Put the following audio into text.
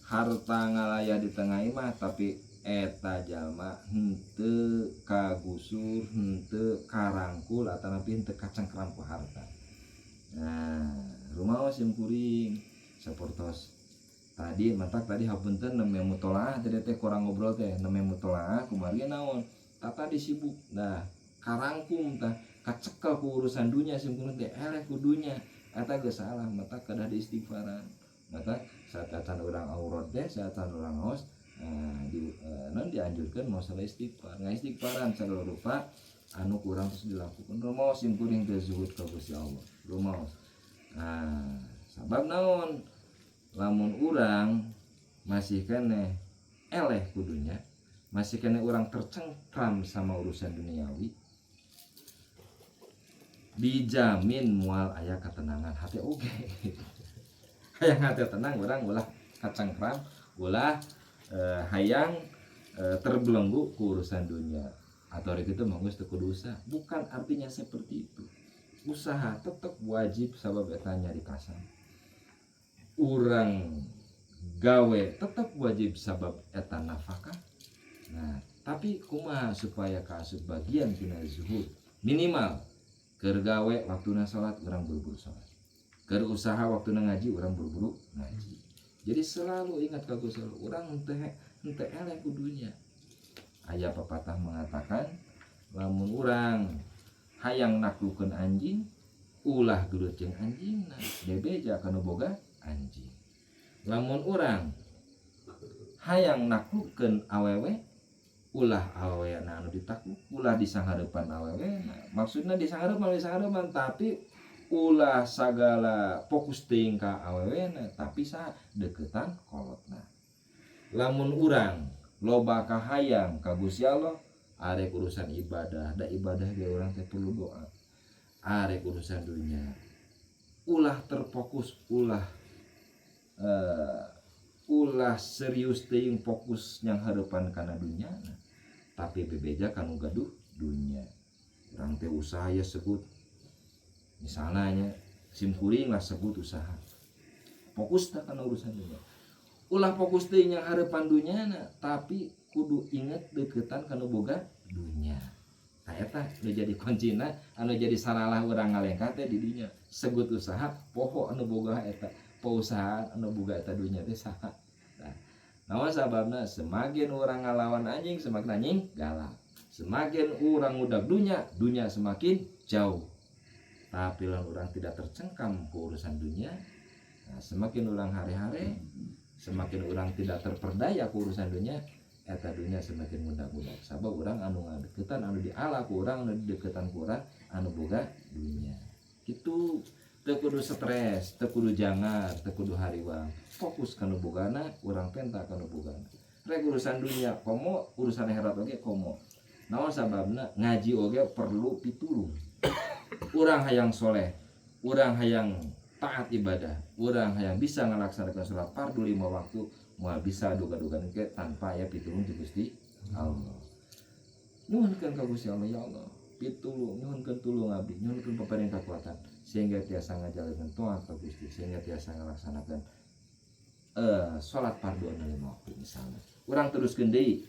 Harta ngalaya di tengah imah, tapi eta jalma henteu kagusur, henteu karangkul, atanapi henteu kacengkram ku harta. Nah, rumaos sim kuring sapertos tadi. Matak tadi hapunten, nembe mutolaah tadi teh, kurang ngobrol teh, nembe mutolaah kumargi naon tata disibuk. Nah, karangkum tah, kacekel ku urusan dunia. Sim kuring teh eleh ku dunya, eta geus salah. Matak kedah diistighfaran. Matak saat acan urang aurad teh, saat acan urang ngaos, nah, di non dianjurkan masalah istighfar, nggak istighfaran segala rupa anu kurang terus dilakukan. Rumaos sim kuring teh zuhud ka Gusti Allah, rumaos. Nah, sabab naon? Lamun urang masih keneh eleh ku dunya, masih keneh urang tercengkram sama urusan duniawi, dijamin moal aya ketenangan hati oge. Hayang hati tenang, urang ulah kacengkram, ulah hayang terbelenggu ku urusan dunia. Atau rek itu mah geus teu kudu usaha, bukan artinya seperti itu. Usaha tetap wajib, sabab eta nyari kasam. Urang gawe tetap wajib, sabab eta nafkah. Nah, tapi kumaha supaya kaasup bagian tina zuhud? Minimal keur gawe, waktuna salat, urang buru-buru salat. Keur usaha, waktuna ngaji, urang buru-buru ngaji. Jadi selalu ingat ka Gusti Allah, urang henteu henteu eleh ku dunya. Aya pepatah mengatakan, lamun urang hayang naklukeun anjing, ulah gelut jeung anjingna, bebeja ka nu boga anjing. Lamun urang hayang naklukeun awewe, ulah awewe anu ditakluk, ulah disanghareupan awewe. Nah, maksudna disanghareupan, disanghareupan, tapi ulah sagala fokus teuing ka awewena, tapi sa deketan kolotna. Lamun urang loba kahayang ka Gusti Allah, arek urusan ibadah, da ibadah ge urang teh perlu doa, arek urusan dunia, ulah terfokus, ulah ulah serius teuing fokus yang harapan kana dunya, tapi bebeja kanu gaduh dunya. Urang teh usaha ya sebut misalnya nya, sim kuring lah sebut usaha, fokus tak kana urusan dunia. Ulah fokus teuing yang harapan dunya, tapi kudu inget deketan kanu boga dunya. Nah, eta nu jadi kuncina, anu jadi saralah urang ngalengkah teh di dinya. Sebut usaha, poho anu boga eta perusahaan, anu boga eta dunya teh saha. Nah, naon sababna? Semakin urang ngalawan anjing, semakin anjing galak. Semakin urang ngudag dunya, dunya semakin jauh. Tapi lamun urang tidak tercengkam ke urusan dunia, nah, semakin urang hare-hare, semakin urang tidak terperdaya ke urusan dunia, eta dunia semakin mudah-mudah, sabab urang anu ngadeketan, anu diala ku urang, anu dideketan ku urang anu boga dunia. Gitu. Teu kudu stres, teu kudu jangar, teu kudu hariwang. Fokus kanu bogana, urang penta kanu bogana. Rek urusan dunia komo, urusan akhirat oge komo. Naon sababna? Ngaji oge perlu pitulung. Urang hayang soleh, urang hayang taat ibadah, urang hayang bisa ngalaksanakan sholat fardu lima waktu, moal bisa duga-duga ke tanpa ya pitulung ti Gusti Allah. Nyuhunkeun ka Gusti Allah, ya Allah, pitulung, nyuhunkeun tulung abdi, nyuhunkeun paparing kekuatan sehingga tiasa ngajalankeun taat ka Gusti, sehingga tiasa ngalaksanakan sholat fardu anu lima waktu misalnya. Urang teruskeun deui.